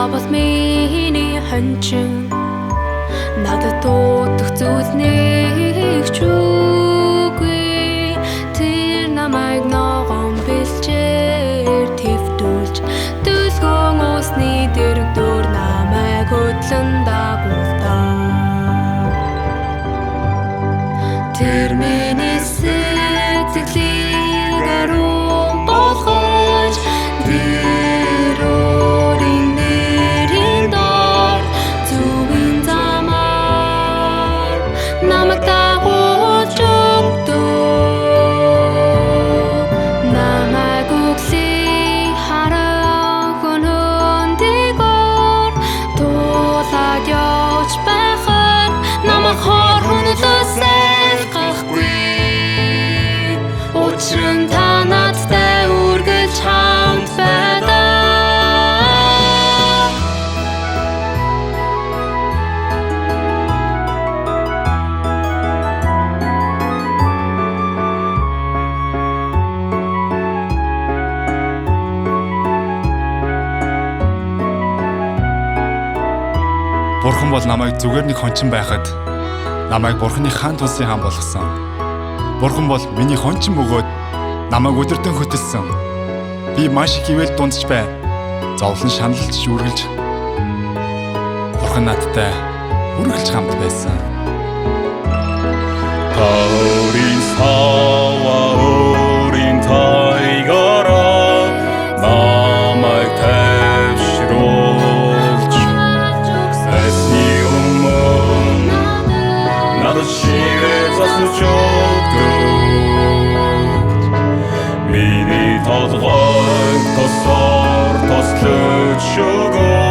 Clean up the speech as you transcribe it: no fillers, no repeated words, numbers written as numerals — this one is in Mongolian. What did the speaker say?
Та бол миний хончин, надад дуудах зүйл нэг ч үгүй. Тэр намайг ногоон бэлчээр твдүүлж, дүлгөн усны дэргэдүүр намайг хөдлөн дагуулдаг. Тэр миний сэтгэлийг ариун болгож, тэр өөрийн нэрийн дор зүвийн замаар намайг дагуулж өгдөг. Намайг үгсийг харан хөнөндөгөр туулаад явж байхад намайг хор хөндлөөс айлгахгүй. Учир нь та надтай үргэлж хамт байдаг. Бурхан бол намайг зүгээр нэг хончин байхад намайг Бурханы хаан тулсын хаан болгосон. Бурхан бол миний хончин бөгөөд намайг өдөртөн хөтөлсөн. Би маш их ивэл дундч бай. Зовлон шаналж үргэлж Бурхан надтай үргэлж хамт байсан. Та өөрийн саваа өөрийн тайгаараа намайг тайвшруулж, айсны өмнө надад ширээ засаж өгдөг. Миний толгойг тосоор тослож өгөөд